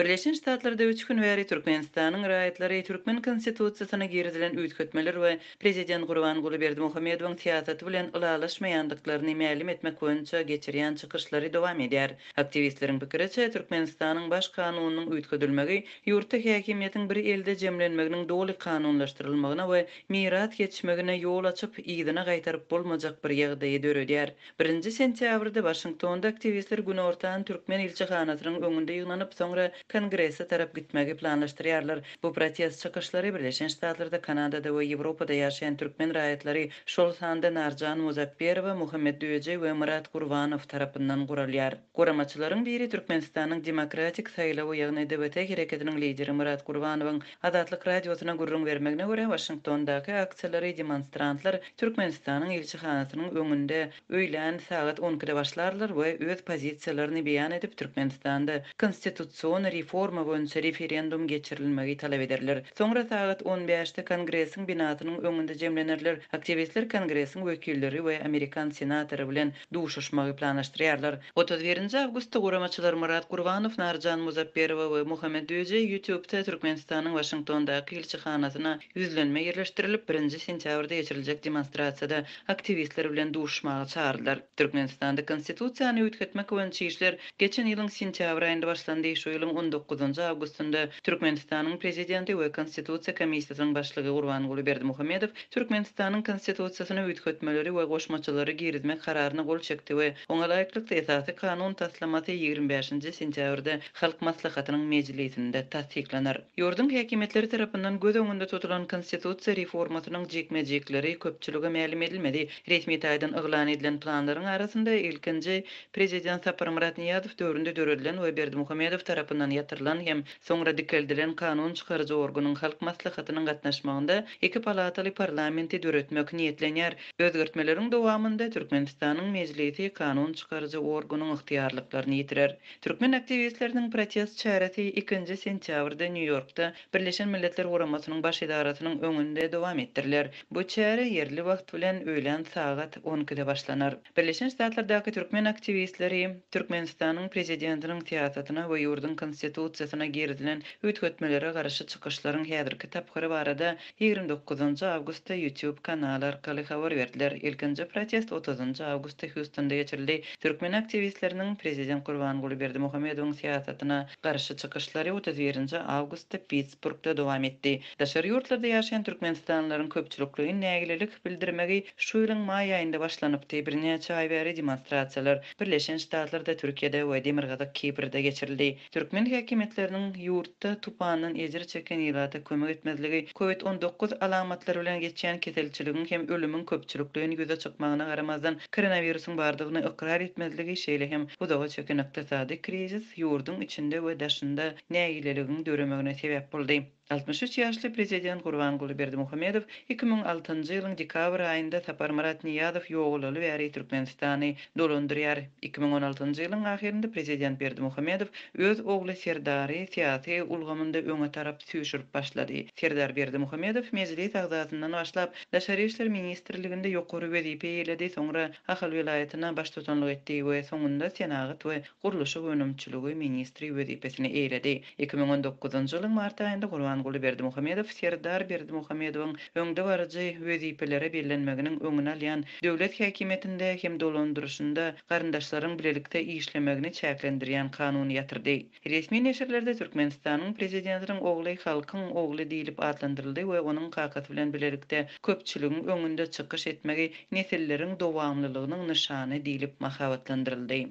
Birleşen Ştatlarda üç gün bäri Türkmenistanyň raýatlary türkmen Konstitusiýasyna girizilen üýtgetmeler we Prezident Gurbanguly Berdimuhamedowyň syýasaty bilen ylalaşmaýandyklaryny mälim etmek boýunça geçirýän çykyşlary dowam edýär. Aktiwistleriň pikiriçe, Türkmenistanyň Baş kanunynyň üýtgedilmegi ýurtda häkimiýetiň bir elde jemlenmeginiň doly kanunlaşdyrylmagyna we miras geçmegine ýol açyp, yzyna gaýtaryp bolmajak bir ýagdaýy döredýär. Birinji sentýabrda Waşingtonda aktiwistler günortan türkmen ilçihanasynyň öňünde ýygnanyp, soňra Kongrese tarap gitmegi planlaşdyrýarlar. Bu protest çykyşlary Birleşen Ştatlarda, Kanadada we Ýewropada ýaşaýan türkmen raýatlary, şol sanda Narjan Muzapberowa, Muhammet Düýeje we Myrat Gurbanow tarapyndan guralýar. Guramaçylaryň biri Türkmenistanyň Demokratik saýlawy, ýagny DWT hereketiniň lideri Myrat Gurbanowyň Azatlyk Radiosyna gürrüň bermegine görä, Waşingtondaky aksiýalary demonstrantlar Türkmenistanyň ilçihanasynyň öňünde öýlän sagat on ikide başlarlar we öz pozisiýalaryny beýan edip, Türkmenistanda konstitusion reforma boýunça referendum geçirilmegi talap ederler. Soňra sagat on bäşde Kongresiň binasynyň öňünde jemlenerler. Aktiwistler Kongresiň wekilleri we amerikan senatory bilen duşuşmagy planlaşdyrýarlar. 31-nji awgustda guramaçylar Myrat Gurbanow, Narjan Muzapberowa we Muhammet Düýeje YouTube-da Türkmenistanyň Waşingtondaky ilçihanasyna ýüzlenme ýerleşdirilip, birinji sentýabrda geçiriljek demonstrasiýada aktiwistler bilen duşuşmaga çagyrdylar. Türkmenistanda Konstitusiýany üýtgetmek boýunça işler geçen ýylyň sentýabr aýynda başlandy. Şu ýylyň on dokuzynjy awgustynda Türkmenistanyň Prezidenti we Konstitusiýa komissiýasynyň başlygy Gurbanguly Berdimuhamedow Türkmenistanyň Konstitusiýasyna üýtgetmeleri we goşmaçalary girizmek Kararyna gol çekdi we oňa laýyklykda Esasy Kanun taslamasy 25-nji sentýabrda Halk Maslahatynyň mejlisinde tassyklanar. Ýurduň häkimiýetleri tarapyndan göz öňünde tutulan konstitusiýa reformasynyň jikme-jikleri köpçülige mälim edilmedi. Resmi taýdan yglan edilen planlaryň arasynda ilkinji Prezident Saparmyrat Nyýazow döwründe döredilen we Berdimuhamedow tarapyndan ýatyrylan hem soňra dikeldilen kanun çykaryjy organyň Halk Maslahatynyň gatnaşmagynda iki palataly parlamenti döretmek niýetlenýär. Özgertmeleriň dowamynda Türkmenistanyň Mejlisi kanun çykaryjy organyň ygtyýarlyklaryny ýitirer. Türkmen aktiwistleriniň protest çäresi ikinji sentýabrda Nýu-Ýorkda Birleşen Milletler Guramasynyň Baş edarasynyň öňünde dowam etdiriler. Bu çäre ýerli wagt bilen öýlän sagat on ikide başlanar. Birleşen Ştatlardaky türkmen aktiwistleri Türkmenistanyň Prezidentiniň syýasatyna we ýurduň Konstitusiýasyna girizilen üýtgetmelere garşy çykyşlaryň häzirki tapgyry barada 29 awgustda YouTube kanaly arkaly habar berdiler. Ilkinji protest otuzynjy awgustda Hýustonda geçirildi. Türkmen aktiwistleriniň prezident Gurbanguly Berdimuhamedowyň syýasatyna garşy çykyşlary otuz birinji awgustda Pittsburgda dowam etdi. Daşary ýurtlarda ýaşaýan türkmenistanlylaryň köpçülikleýin nägilelik bildirmegi şu ýylyň maý aýynda başlanypdy. Birnäçe aý bäri demonstrasiýalar Birleşen Ştatlarda, Türkiýede we Demirgazyk Kiprde geçirildi. Türkmen häkimiýetleriniň ýurtda tupandan ejir çeken ilata kömek etmezligi, Covid 19 alamatlary bilen geçýän keselçiligiň hem ölümiň köpçülikleýin ýüze çykmagyna garamazdan, koronawirusyň bardygyny ykrar etmezligi, şeýle hem uzaga çeken ykdysady krizis ýurduň içinde we daşynda nägileligiň döremegine sebäp boldy. 63 ýaşly prezident Gurbanguly Berdimuhamedow 2006-njy ýylyň dekabr aýynda Saparmyrat Nyýazow ýogalaly bäri Türkmenistany dolandyrýar. 2016-njy ýylyň ahyrynda prezident Berdimuhamedow öz ogly Serdary syýasy ulgamynda öňe tarap süýşürip başlady. Serdar Berdimuhamedow Mejlis agzasyndan başlap, Daşary işler ministrliginde ýokary wezipe eýeledi, soňra Ahal welaýatyna baştutanlyk etdi we soňunda senagat we gurluşyk önümçiligi ministri wezipesini eýeledi. 2019-njy ýylyň mart aýynda Gurbanguly Berdimuhamedow Serdar Berdimuhamedowyň öňdebaryjy wezipelere bellenmeginiň öňüni alýan döwlet häkimiýetinde hem dolandyryşynda garyndaşlaryň bilelikde işlemegini çäklendirýän kanuny ýatyrdy. Resmi neşirlerde Türkmenistanyň Prezidentiniň ogly halkyň ogly diýlip atlandyryldy we onuň kakasy bilen bilelikde köpçüligiň öňünde çykyş etmegi nesilleriň dowamlylygynyň nyşany diýlip mahabatlandyryldy.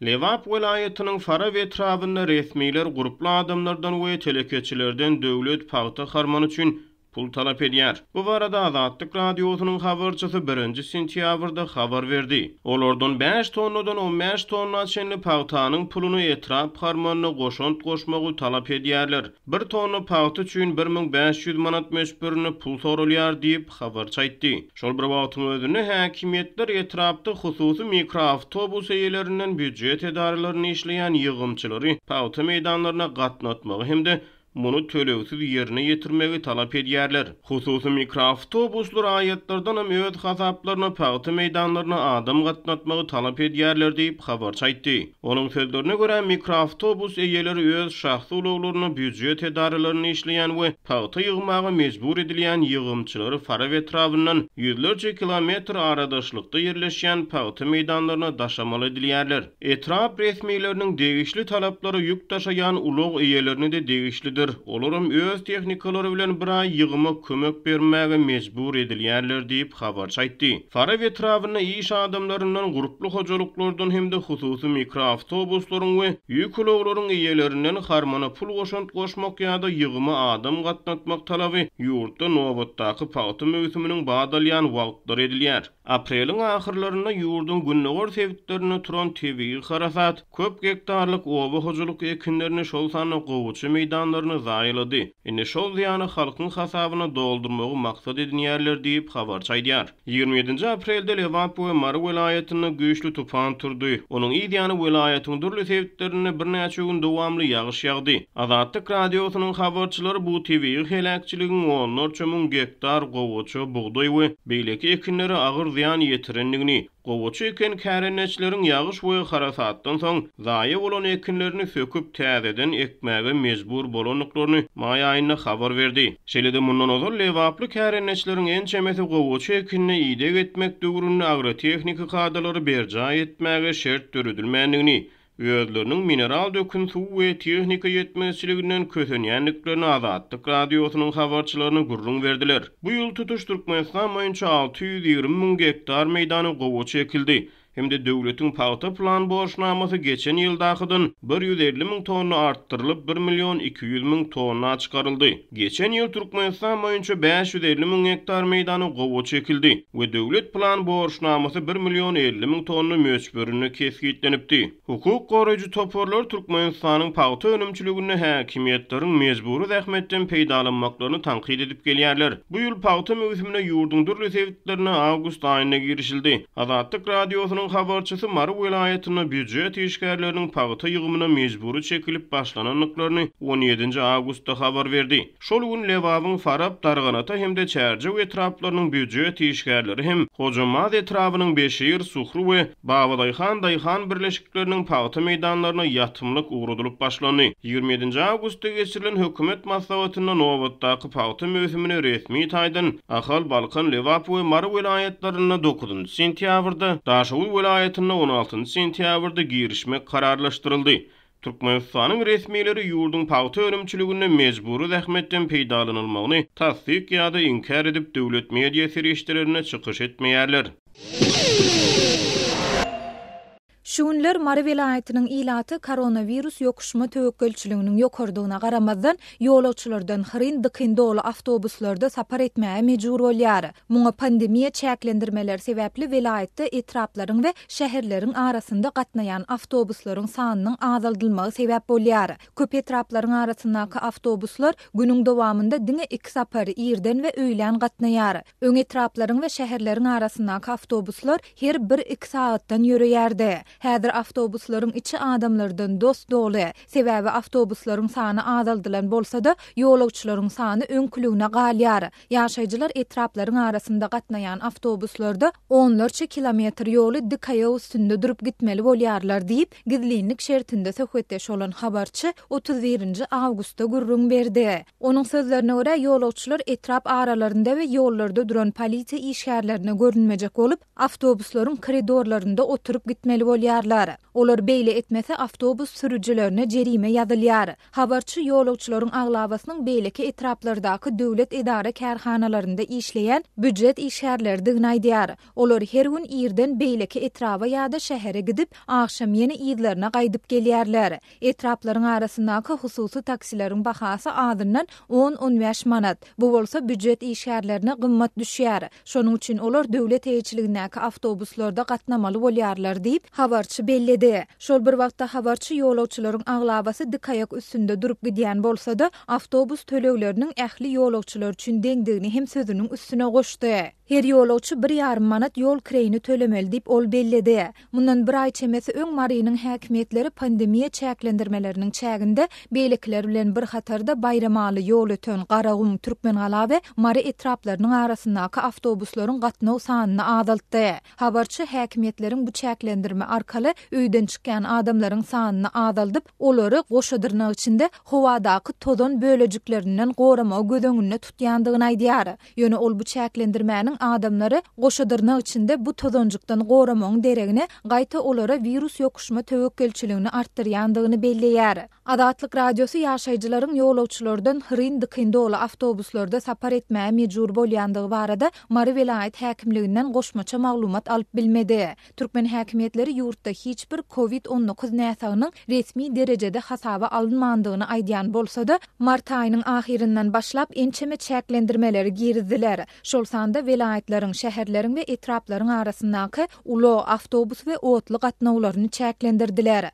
Lebap welaýatynyň Farap etrabynda resmiler gurply adamlardan we telekeçilerden döwlet pagta harmany üçin pul talap edýär. Bu barada Azatlyk Radiosynyň habarçysy birinji sentýabrda habar berdi. Olardan bäş tonnadan on bäş tonna çenli pagtanyň puluny etrap harmanyna goşant goşmagy talap edýärler. Bir tonna pagta üçin 1500 manat möçberinde pul soralýar diýip, habarçy aýtdy. Şol bir wagtyň özünde, häkimiýetler etrapda hususy mikroawtobus eýelerinden býujet edaralarynda işleýän ýygymçylary pagta meýdanlaryna gatnatmagy hem-de. Muny tölegsiz ýerine ýetirmegi talap edýärler. Hususy mikroawtobusly raýatlardanam öz hasaplaryna pagta meýdanlaryna adam gatnatmagy talap edýärler diýip, habarçy aýtdy. Onuň sözlerine görä, mikroawtobus eýeleri öz şahsy ulaglarynda býujet edaralarynda işleýän we pagta ýygmaga mejbur edilýän ýygymçylary Farap etrabyndan ýüzlerçe kilometr aradaşlykda ýerleşýän pagta meýdanlaryna daşamaly edilýärler. Etrap resmileriniň degişli talaplary ýük daşaýan ulag eýelerine-de degişlidir, olaram öz tehnikalary bilen bir aý ýygyma kömek bermäge mejbur edilýärler diýip, habarçy aýtdy. Farap etrabynda iş adamlaryndan, gurply hojalyklardan hem-de hususy mikroawtobuslaryň we ýük ulaglaryň eýelerinden harmana pul goşant goşmak ýa-da ýygyma adam gatnatmak talaby ýurtda nobatdaky pagta möwsüminiň bat alýan wagtlary edilýär. Apreliň ahyrlarynda ýurduň gündogar sebitlerinde turan tebigy harasat köp gektarlyk oba hojalyk ekinlerini, şol sanda gowaça meýdanlaryny zaýalady. Indi şol zyýany halkyň hasabyna doldurmagy maksat edinýärler diýip, habarçy aýdýar. 27-nji aprelde Lebap we Mary welaýatynda güýçli tupan turdy. Onuň yz ýany welaýatyň dürli sebitlerinde birnäçe gün dowamly ýagyş ýagdy. Azatlyk Radiosynyň habarçylary bu tebigy heläkçiligiň onlarça müň gektar gowaça, bugdaý we beýleki ekinlere agyr zyýan ýetirendigini, gowaça eken kärendeçileriň ýagyş we harasatdan soň zaýa bolan ekinlerini söküp, täzeden ekmäge mejbur bolandyklaryny maý aýynda habar berdi. Şeýle-de mundan ozal lebaply kärendeçileriň ençemesi gowaça ekinine ideg etmek döwründe agrotehniki kadalary berjaý etmäge şert döredilmändigini, özleriniň mineral dökün suw we tehnika ýetmezçiliginden kösenýändiklerini Azatlyk Radiosynyň habarçylaryna gürrüň berdiler. Bu ýyl tutuş Türkmenistan boýunça 620 müň gektar meýdana gowaça ekildi hem-de döwletiň pagta plan borçnamasy geçen ýyldakydan 150 müň tonna artdyrylyp, bir million 200 müň tonna çykaryldy. Geçen ýyl Türkmenistan boýunça 550 müň gektar meýdana gowaça ekildi we döwlet plan borçnamasy bir million 50 müň tonna möçberinde kesgitlenipdi. Hukuk goraýjy toparlar Türkmenistanyň pagta önümçiliginde häkimiýetleriň mejbury zähmetden peýdalanmaklaryny tankyt edip gelýärler. Bu ýyl pagta möwsümine ýurduň dürli sebitlerinde awgust aýynda girişildi. Azatlyk Radiosynyň habarçysy Mary welaýatynda býujet işgärleriniň pagta ýygymyna mejbury çekilip başlanandyklaryny on ýedinji awgustda habar berdi. Şol gün Lebabyň Farap, Darganata hem-de Çärjew etraplarynyň býujet işgärleri hem Hojambaz etrabynyň Beşir, Suhry we Babadaýhan daýhan birleşikleriniň pagta meýdanlaryna ýatymlyk ugradylyp başlandy. 27-nji awgustda geçirilen hökümet maslahatynda nobatdaky pagta möwsümine resmi taýdan Ahal, Balkan, Lebap we Mary welaýatlarynda dokuzynjy sentýabrda, Daşoguz welaýatynda on altynjy sentýabrda girişmek kararlaşdyryldy. Türkmenistanyň resmileri ýurduň pagta önümçiliginde mejbury zähmetden peýdalanylmagyny tassyk ýa-da inkär edip, döwlet media serişdelerinde çykyş etmeýärler. Şu günler Mary welaýatynyň ilaty koronawirus ýokuşma töwekgelçiliginiň ýokarydygyna garamazdan, ýolagçylardan hyryn-dykyn doly awtobuslarda sapar etmäge mejbur bolýar. Muňa pandemiýa çäklendirmeleri sebäpli welaýatda etraplaryň we şäherleriň arasynda gatnaýan awtobuslaryň sanynyň azaldylmagy sebäp bolýar. Köp etraplaryň arasyndaky awtobuslar günüň dowamynda diňe iki sapar, irden we öýlän gatnaýar. Öň etraplaryň we şäherleriň arasyndaky awtobuslar her bir-iki sagatdan ýöreýärdi. Häzir awtobuslaryň içi adamlardan dos-doly. Sebäbi awtobuslaryň sany azaldylan bolsa-da, ýolagçylaryň sany öňküligine galýar. Ýaşaýjylar etraplaryň arasynda gatnaýan awtobuslarda onlarça kilometr ýoly dik aýak üstünde durup gitmeli bolýarlar diýip, gizlinlik şertinde söhbetdeş bolan habarçy otuz birinji awgustda gürrüň berdi. Onuň sözlerine görä, ýolagçylar etrap aralarynda we ýollarda duran polisiýa işgärlerine görünmejek bolup, awtobuslaryň koridorlarynda oturyp gitmeli bolýarlar. Olar beýle etmese, awtobus sürüjilerine jerime ýazylýar. Habarçy ýolagçylaryň aglabasynyň beýleki etraplardaky döwlet edara-kärhanalarynda işleýän býujet işgärleridigini aýdýar. Olar her gün irden beýleki etraba ýa-da şähere gidip, agşam ýene yzlaryna gaýdyp gelýärler. Etraplaryň arasyndaky hususy taksileriň bahasy azyndan on-on bäş manat. Bu bolsa býujet işgärlerine gymmat düşýär. Şonuň üçin olar döwlet eýeçiligindäki awtobuslarda gatnamaly bolýarlar diýip, habarçy. habarçy belledi. Şol bir wagtda habarçy ýolagçylaryň aglabasy dik aýak üstünde durup gidýän bolsa-da, awtobus tölegleriniň ähli ýolagçylar üçin deňdigini hem sözüniň üstüne goşdy. Her ýolagçy bir ýarym manat ýol kireýini tölemeli diýip, ol belledi. Mundan bir aý çemesi öň Marynyň häkimiýetleri pandemiýa çäklendirmeleriniň çäginde beýlekiler bilen bir hatarda Baýramaly, Ýolöten, Garagum, Türkmengala we Mary etraplarynyň arasyndaky awtobuslaryň gatnaw sanyny azaltdy. Habarçy häkimiýetleriň bu çäklendirme arkaly öýden çykýan adamlaryň sanyny azaldyp, olary, goşa dyrnak içinde, howadaky tozan bölejiklerinden goramagy göz öňünde tutýandygyny aýdýar. Ýöne ol bu çäklendirmäniň adamlary goşa dyrnak içinde bu tozanjykdan goramagyň deregine, gaýta olara wirus ýokuşma töwekgelçiligini artdyrýandygyny belleýär. Azatlyk Radiosy ýaşaýjylaryň ýolagçylardan hyryn-dykyn doly awtobuslarda sapar etmäge mejbur bolýandygy barada Mary welaýat häkimliginden goşmaça maglumat alyp bilmedi. Türkmen häkimiýetleri ýurtda hiç bir Covid 19 näsagynyň resmi derejede hasaba alynmandygyny aýdýan bolsa-da, mart aýynyň ahyryndan başlap ençeme çäklendirmeleri girizdiler. Şol sanda welaýatlaryň, şäherleriň we etraplaryň arasyndaky ulag, awtobus we otly gatnawlaryny çäklendirdiler.